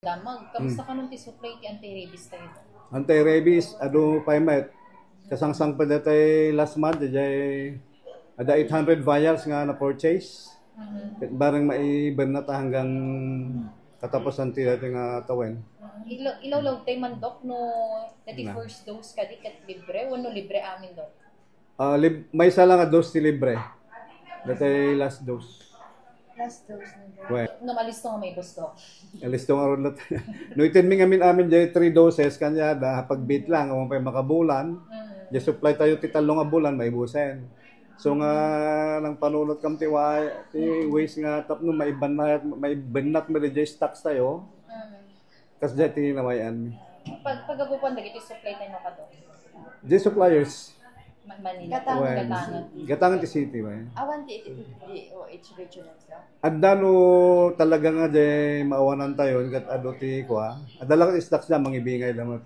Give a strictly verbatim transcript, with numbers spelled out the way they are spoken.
damag. Kamusta kanon ti supply ti anti-rabies tayo? Anti-rabies, adu pay met. Kasangsang pa dati last month, jay ada eight hundred vials nga na-purchase. Mhm. Ket bareng maibennat hanggang katapusan ti dati nga tawen. Mhm. Ilo-, ilawlaw tay man, Dok, no dati Na. First dose kadi ket libre, wenno libre amin, Dok? Ah, lib-, maysa lang a dose ti libre. Dati last dose. Last dose na, Dok. Wen. No, malisto nga may boss, Dok. Alisto nga ron lat. No, itin mi ngamin amin, jay three doses, kanya da, pag-beat lang, kung pay makabulan, Mm. jay supply tayo ti tallo nga bulan, maibusen. So nga, nang panunot kam ti wa-, ti ways nga tapno maibannat, maibennat mo di jay stocks tayo, Mm. kas jay ti nawayan mi. Pag, pagabupan dagiti supply tayo, Dok? Jay suppliers. Ma-, Manila. Gatangan. Wen. Gatangan. Gatangan ti city, wen. Awan ti iti D O H regional, sir? Adda no talaga nga jay maawanan tayo, ket adu ti kua. Adda lang stocks na, mangibingay da met.